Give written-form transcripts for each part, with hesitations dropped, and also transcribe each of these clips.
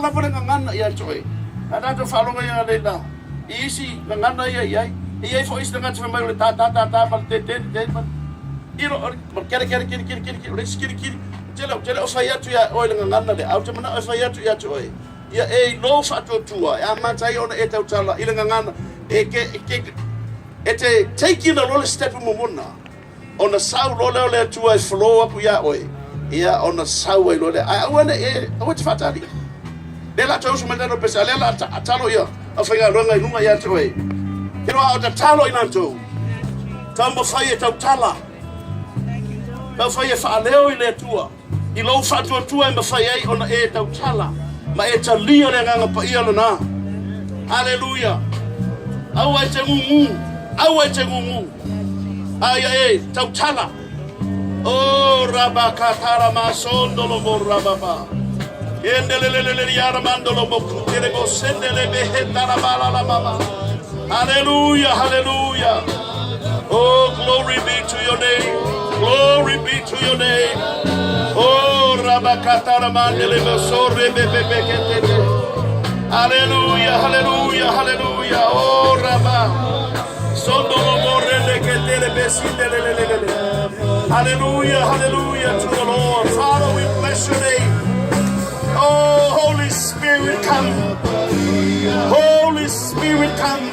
Lava le gagana ia te oe. A tatou faalogo ia leila i isi gagana ia i ai. E i ai foi isi tagata fai mai o le tā tā tā tā ma le te te te ma le ilo o le kere kere kiri kiri kiri kiri o le isi kiri kiri. Ou te le ou te le o fai atu ia oe le gagana lea, ae ou te manao e fai atu ia te oe. Ia e i lou faatuatua e amata ai ona e tautala i le gagana e ke e ke e te take ina loa le step momona. Ona sau loa lea o le Atua e flow aku iā oe, ia, ona sau ai loa lea. Ae aua ne i e, aua e te faatali. Lea la toe usu mai le tatou pese, a lea la a talo ia aufaigaluega i luga ia te oe. Ke loa o tatalo i latou. Taumafai e tautala. Taumafai e faaleo i le Atua. I lou faatuatua e mafai ai ona e tautala ma e talia le Agaga Paia lena. Aleluia! Aua e te gūgū, aua e te gūgū. A ia e tautala. O rabakatara ma sondolo mo rababa. Endelelelele yaramandolo mo kutere mo sendele behetara balala mama. Hallelujah, hallelujah. Oh, glory be to your name. Glory be to your name. Oh, Rabakatara Mandele Bosore Bebebekete. Hallelujah, hallelujah, hallelujah. Oh, Rabba. Sondolo Morele Ketele Besindele. Hallelujah, hallelujah to the Lord. Father, we bless your name. Oh, Holy Spirit, come. Holy Spirit, come.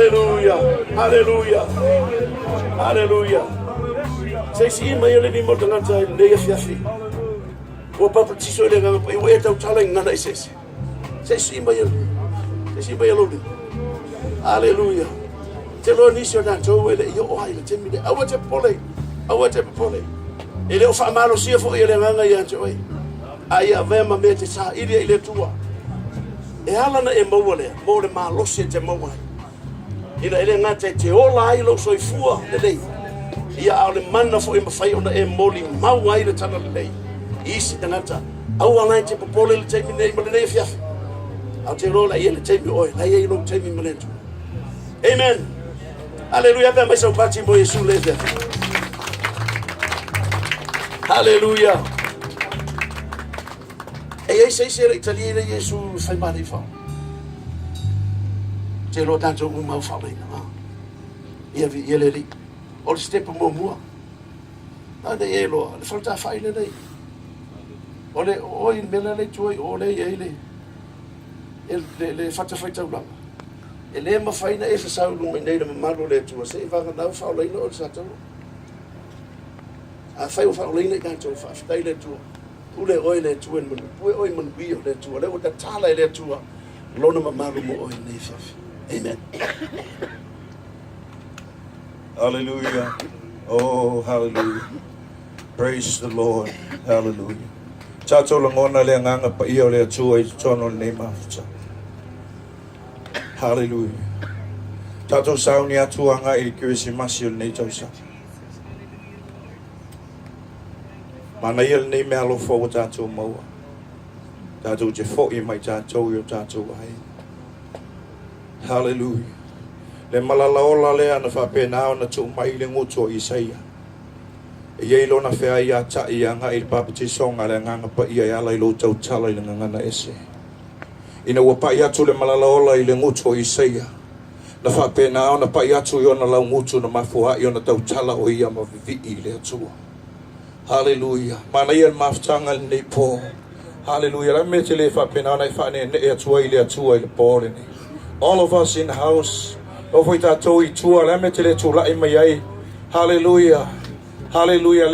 Haleluia! Haleluia! Haleluia! Se i sii mai le lima o le tagata i lenei afiafi. Ua papatiso i le Agaga Paia, ua e tautala i gagana eseese. Se i sii mai, se i sii mai lou lima. Haleluia! Te loa nisi o tatou e le i oo ai le taimi lea. Aua te popole, aua te popole. E le o faamalosia foi e le Agaga ia te oe. A ia avea ma mea e te saili ai i le Atua. E ala ona e maua lea, mo le malosi e te maua ai. Ina e le gata e te ola ai lou soifua lelei, ia a o le mana foi e mafai ona e molimau ai le tala lelei i isi tagata. Aua la e te popole i le taimi nei ma lenei afiafi. A o te iloa la i ai le taimi o oe, la i ai lou taimi ma le Atua. Amen. Haleluia, pe mai sau pati mo Iesu le afiafi. Haleluia. E i ai se isi e le i talia i le Iesu e fai ma alii fao. Te iloa tatou uma au faalaina. Ah. Ia vi, ia le alii. O le step muamua. A nei e iloa, le fale tafai lenei. O le, o i le mea lea i tua i o lea i ai le, le, le fatafaitaulaga. E le mafai ona e sasau i luma i nei le mamalu o le Atua se i vagana ua faaolaina oe i le sataua. Afai ua faaolaina i tatou, faafetai i le Atua. Pule oe le Atua i le manu, pue oe i manuia o le Atua. Lea ua tatala e le Atua lona mamalu mo oe i lenei afiafi. Amen. Hallelujah. Oh, hallelujah. Praise the Lord. Hallelujah. Tatou lagona le agaga paia o le Atua i totonu o lenei mafuta. Hallelujah. Tatou sauni atu agai i le Kerisimasi o lenei tausaga. Manaia lenei meaalofa ua tatou maua. Tatou te foi mai tatou i o tatou aiga. Hallelujah. Le malala ola lea na faapena ona tuu mai i le gutu o Isaia. E i ai lona feai ia taʻi agai i le papatisoga a le Agaga Paia e ala i lou tautala i le gagana ese. Ina ua paʻi atu le malala ola i le gutu o Isaia, na faapena ona paʻi atu i ona laugutu na mafuaaʻi ona tautala o ia ma vivii i le Atua. Haleluia! Manaia le mafutaga i lenei po. Haleluia! Le a le mea e te le faapena ona e faaneenee atu ai i le Atua i le po lenei? All of us in the house, oo foi tatou i tua, le a le mea e te le tulai mai ai? Haleluia! Hallelujah.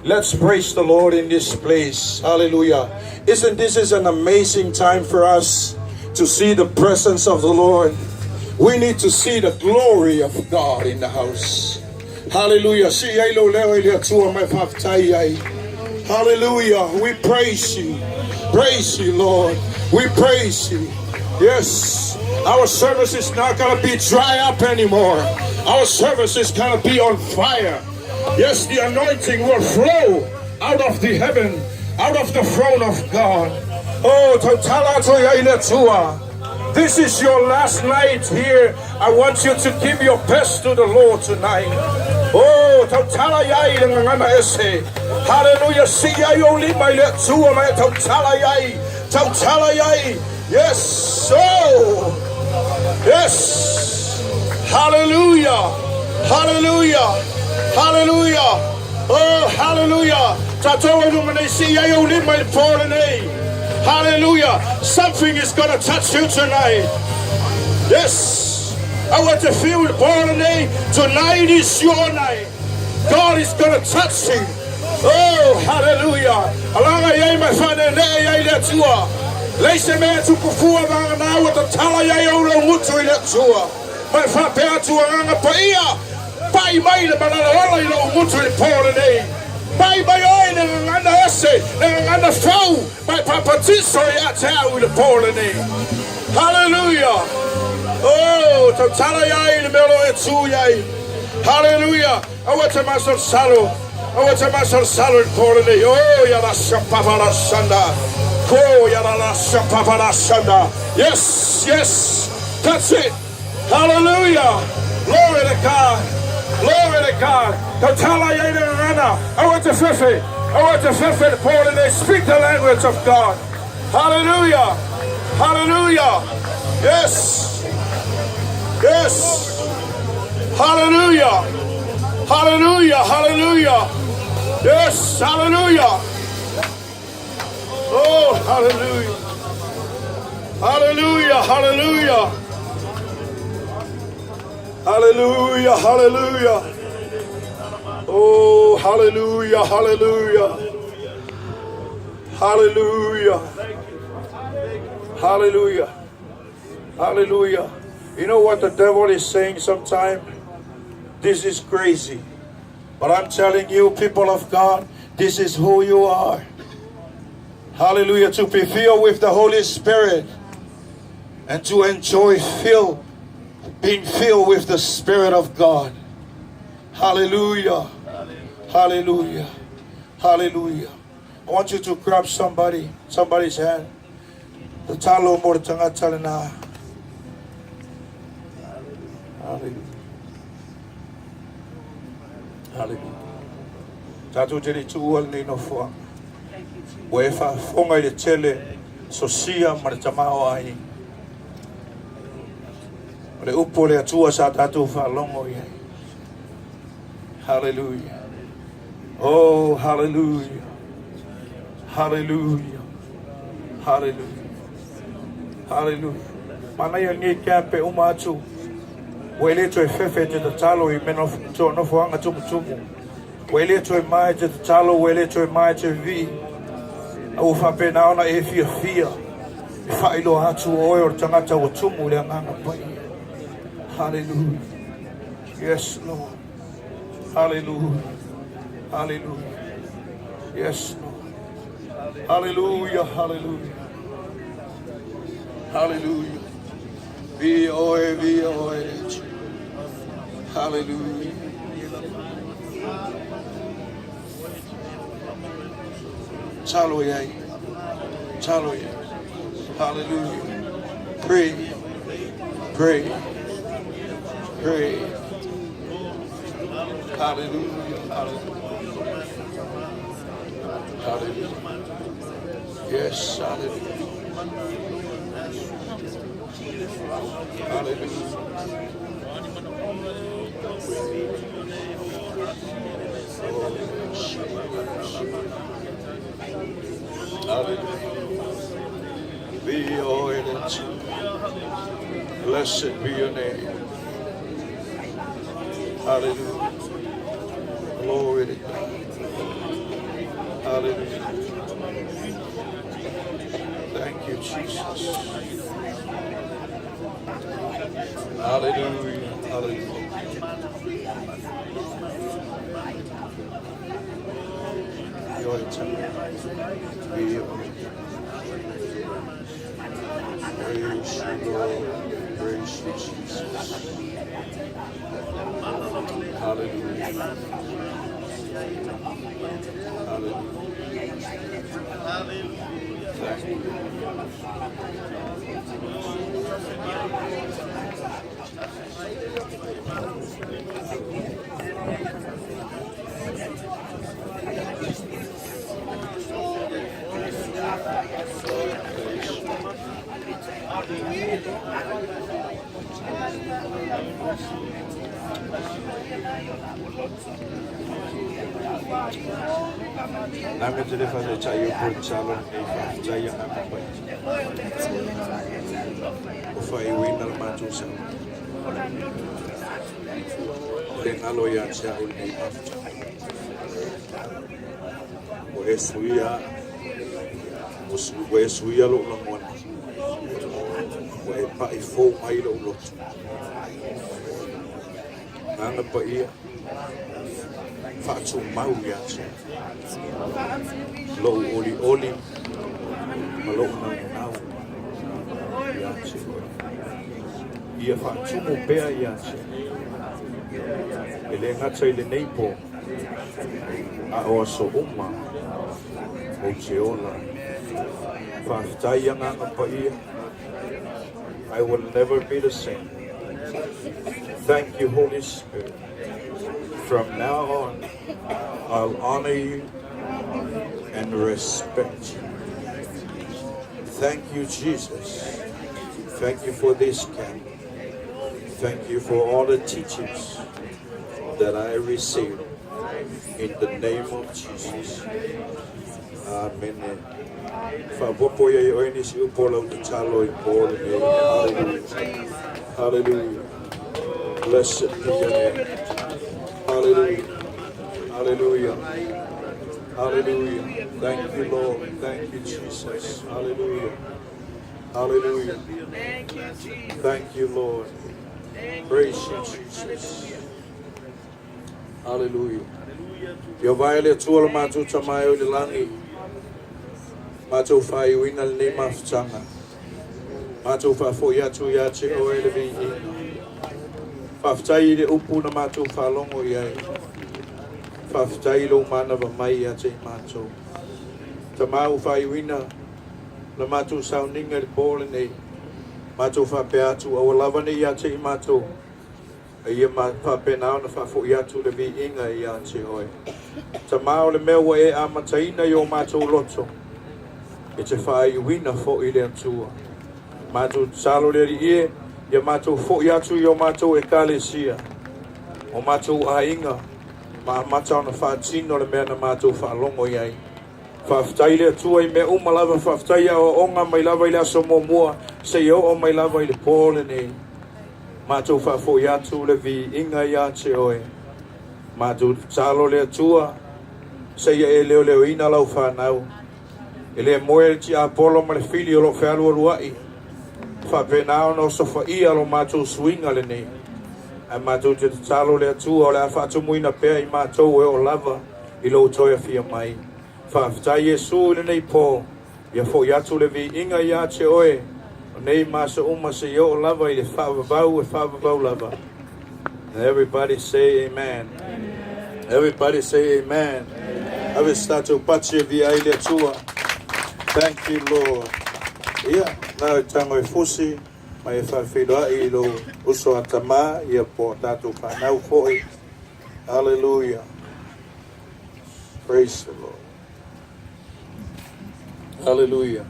Let's praise the Lord in this place. Hallelujah. Isn't this is an amazing time for us to see the presence of the Lord? We need to see the glory of God in the house. Hallelujah. Sii ai lou leo i le Atua ma e faafetai ai. Hallelujah. We praise you. Praise you, Lord. We praise you. Yes. Our service is not going to be dry up anymore. Our service is going to be on fire. Yes, the anointing will flow out of the heaven, out of the throne of God. Oh, tautala atu ai le Atua. This is your last night here. I want you to give your best to the Lord tonight. Oh, tautala iai le gagana ese. Hallelujah. Sii ai ou lima i le Atua ma e tautala iai. Tautala iai. Yes. Oh. Yes. Hallelujah. Hallelujah. Hallelujah. Oh, hallelujah. Tatou e luma nei sii ai ou lima i le po lenei. Hallelujah. Something is going to touch you tonight. Yes. Aua te fiu i le po lenei. Tonight is your night. God is going to touch you. Oh, hallelujah. Alaga i ai ma e faaneenee i ai le Atua. Leai se mea e tupu fua vagana ua tatala i ai ou laugutu i le Atua. Ma e faapea atu Agaga Paia, Pai mai le malala ola i lou gutu i le po lenei. Pai mai oe i le gagana ese, le gagana fou, ma e papatiso ia te au i le po lenei. Hallelujah! Oh, tautala i ai le mea o lo o e tu i ai. Hallelujah! Aua te masalosalo, aua te masalosalo i le po lenei. Oh, ia la shapapa la shanda. Ko ia la la shapapa la shanda. Yes, yes, that's it. Hallelujah! Glory to God! Glory to God! Tautala i ai le gagana, aua te fefe, aua te fefe le po lenei. Speak the language of God. Hallelujah! Hallelujah! Yes! Yes! Hallelujah! Hallelujah! Hallelujah! Yes! Hallelujah! Oh, hallelujah! Hallelujah! Hallelujah! Hallelujah, hallelujah. Oh, hallelujah, hallelujah. Hallelujah. Hallelujah. Hallelujah. You know what the devil is saying sometimes? This is crazy. But I'm telling you, people of God, this is who you are. Hallelujah. To be filled with the Holy Spirit and to enjoy being filled with the Spirit of God. Hallelujah. Hallelujah. Hallelujah. I want you to grab somebody's hand. Tatalo mo le tagata lena. Hallelujah. Hallelujah. Tatou te le i tuua lenei nofoaga. Ua e faafofoga i le tele sosia ma le tamaoaiga. O le upu o le Atua sa tatou faalogo i ai. Hallelujah. Oh, hallelujah. Hallelujah. Hallelujah. Hallelujah. Manaia lenei camp e uma atu. Ua e le toe fefe e te tatalo i mea nofoaga tumutumu. Ua e le toe ma e te tatalo, ua e le toe ma e te vivii. A ua faapena ona e fiafia e faailoa atu o oe o le tagata ua tumu i le Agaga Paia. Hallelujah. Yes, Lord. Hallelujah. Hallelujah. Yes, Lord. Hallelujah. Hallelujah. Hallelujah. Viia oe, viia oe. Hallelujah. Talo iai. Talo iai. Hallelujah. Pray. Pray. Pray. Hallelujah. Hallelujah. Hallelujah. Yes, hallelujah. Hallelujah. Oh, hallelujah. Be oiled. Blessed be your name. Hallelujah. Glory to God. Hallelujah. Thank you, Jesus. Hallelujah. Hallelujah. Be Praise you, Lord. Praise you, Jesus. Hallelujah. Hallelujah. Thank you. Nanga te le whare o po talo nei whai anga pai. O whai uina le mātou sa. Le ngalo ia te au nei mafta. O e suia, o e suia lo langona. O e pai fou mai lo loto. Nanga pa ia, whaatu mau ia te. Lou oli oli, ma lou nau nau. Ia te. Ia whaatumu pea ia te. E le ngata i le nei po, a o aso uma, o te ola. Whaafitai anga pa ia. I will never be the same. Thank you, Holy Spirit. From now on, I'll honor you and respect you. Thank you, Jesus. Thank you for this camp. Thank you for all the teachings that I received. In the name of Jesus. Amen. Faaopoopo ia i oe nisi upu o lau tatalo i po lenei. Hallelujah. Hallelujah. Blessed be your name. Hallelujah. Hallelujah. Hallelujah. Thank you, Lord. Thank you, Jesus. Hallelujah. Hallelujah. Thank you, Jesus. Thank you, Lord. Thank you, Praise you, Lord. Jesus. Hallelujah. Hallelujah. Ia vae le Atua lo matou Tama e o i le lagi, matou faaiuina lenei mafutaga. Matou faafoi atu ia te oe le viiga. Faafetai i le upu na matou faalogo i ai. Faafetai i lou manava mai ia te i matou. Tama ua faaiuina la matou sauniga i le po lenei. Matou faapea atu aua lava ne i ia te i matou. A ia faapena ona faafoi atu le viiga ia te oe. Tama o le mea ua e amataina i o matou loto, e te faaiuina foi le Atua. Matou tatalo le Alii e, ia matou foi atu i o matou ekalesia, o matou aiga, ma amata ona faatino le mea na matou faalogo i ai. Faafetai le Atua i mea uma lava, faafetai i aoaoga mai lava i le aso muamua, seia oo mai lava i le po lenei. Matou faafoi atu le viiga ia te oe. Matou tatalo le Atua, seia e leoleoina lau fanau. E le moe le tiapolo ma le fili o lo o fealualuai, faapena ona osofaia lo matou suiga lenei. Ae matou te tatalo le Atua o le a faatumuina pea i matou e oo lava i lou toe afio mai. Faafetai Iesu i lenei po, ia foi atu le viiga ia te oe, o nei ma aso uma seia oo lava i le faavavau e faavavau lava. And everybody say amen. Everybody say amen. Ave se tatou pati e viia ai le Atua. Thank you, Lord. Ia, na e tago e fusi, ma e faafeiloai i lou uso a tamā, ia po o tatou fanau foi. Hallelujah. Praise the Lord. Hallelujah.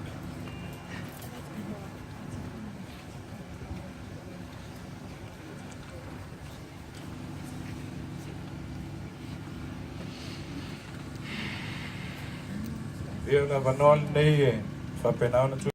Ia, o le avanoa lenei e faapena ona.